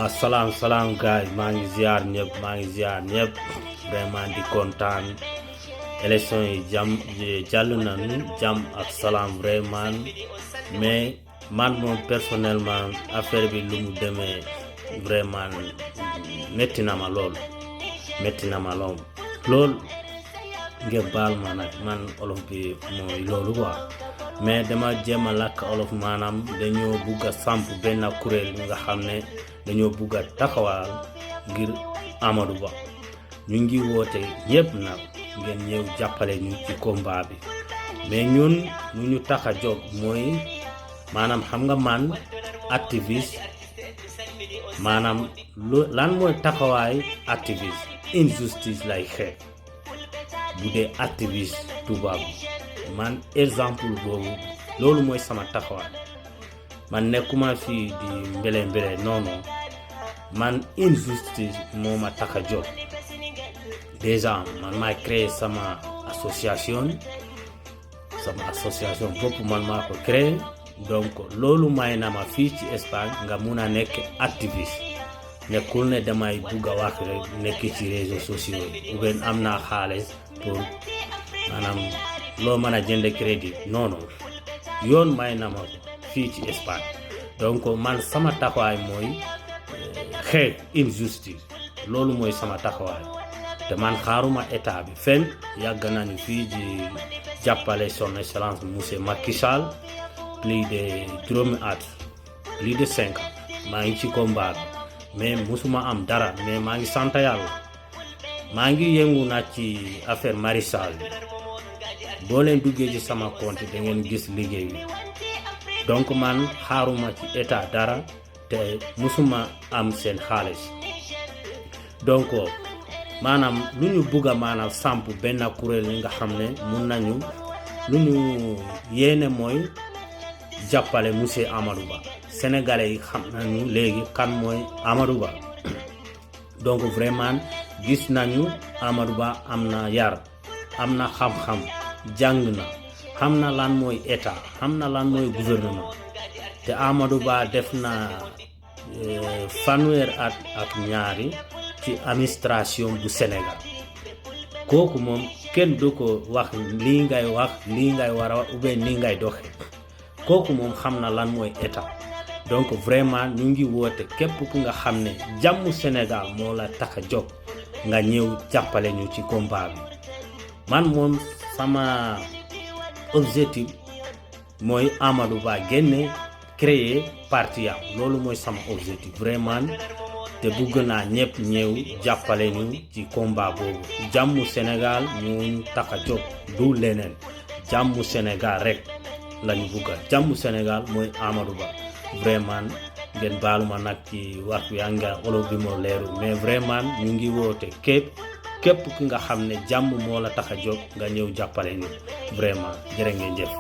salam salam guys, maa ngi ziar ñëpp vraiment di kontaan élection yi jàll nañu jàmm ak salaam vraiment mais man moom personnellement affaire bi lu mu demee vraiment metti na ma lool ngeen baal ma nag man olof bi mooy loolu quoi mais dama jéem a làkk olof maanaam dañoo bugg a samp benn kuréel nga xam ne dañoo bugg a taxawal ngir Amadou Ba ñu ngi woote ñëpp nag ngeen ñëw jàppale ñu ci combat bi mais ñun lu ñu tax a jóg mooy maanaam xam nga man activiste maanaam lan mooy taxawaay activiste injustice lay xeex bu dee activiste tubaab man exemple boobu loolu mooy sama taxawaay man nekkuma fii di mbele non man injustice moo ma tax a jóg déjà man maa créé sama association bopp man maa ko créé donc loolu may na ma fii ci Espagne nga mun a nekk activiste nekkul ne damay bugg a wax rek nekk ci réseaux sociaux yi ou bien am naa xaalis pour maanaam loo mën a jënd crédit non yoon may na ma fii ci Espagne donc man sama taxawaay mooy xeex injustice loolu mooy sama taxawaay te man xaaruma état bi fenn yàgg nañu fii di jàppale son excellence monsieur Macky Sall plus de juróomi at plus de 5 ans maa ngi ci combat mais musuma am dara mais maa ngi sant yàlla maa ngi yëngu na ci affaire maraîchage bi boo leen duggee ci sama compte da ngeen gis liggéey bi donc man xaaruma ci état dara te musuma am seen xaalis donc maanaam lu ñu bugg a maanaam samp benn kuréel yi nga xam ne mun nañu lu ñu yéene mooy jàppale monsieur Amadou Ba sénégalais yi xam nañu léegi kan mooy Amadou Ba donc vraiment gis nañu Amadou Ba am na yar am na xam-xam jàng na xam na lan mooy état xam na lan mooy gouvernement te Amadou Ba def na fanweer at ak ñaari ci administration bu Sénégal kooku moom kenn du ko wax lii ngay war a wax ou bien lii ngay doxe kooku moom xam na lan mooy état donc vraiment ñu ngi woote képp ku nga xam ne jàmmu Sénégal moo la tax a jóg nga ñëw jàppale ñu ci combat bi man moom sama objectif mooy Amadou Ba génne créer parti am loolu mooy sama objectif vraiment te bëgg naa ñëpp ñëw jàppale ñu ci combat boobu jàmmu Sénégal ñu tax a jóg du leneen jàmmu Sénégal rek lañu bëgg jàmmu Sénégal mooy Amadou Ba vraiment ngeen baalu ma nag ci wax bi yaa nga olof bi moo leeru mais vraiment ñu ngi woote képp ki nga xam ne jàmm moo la tax a jóg nga ñëw jàppale ñu vraiment jërë ngeen jëf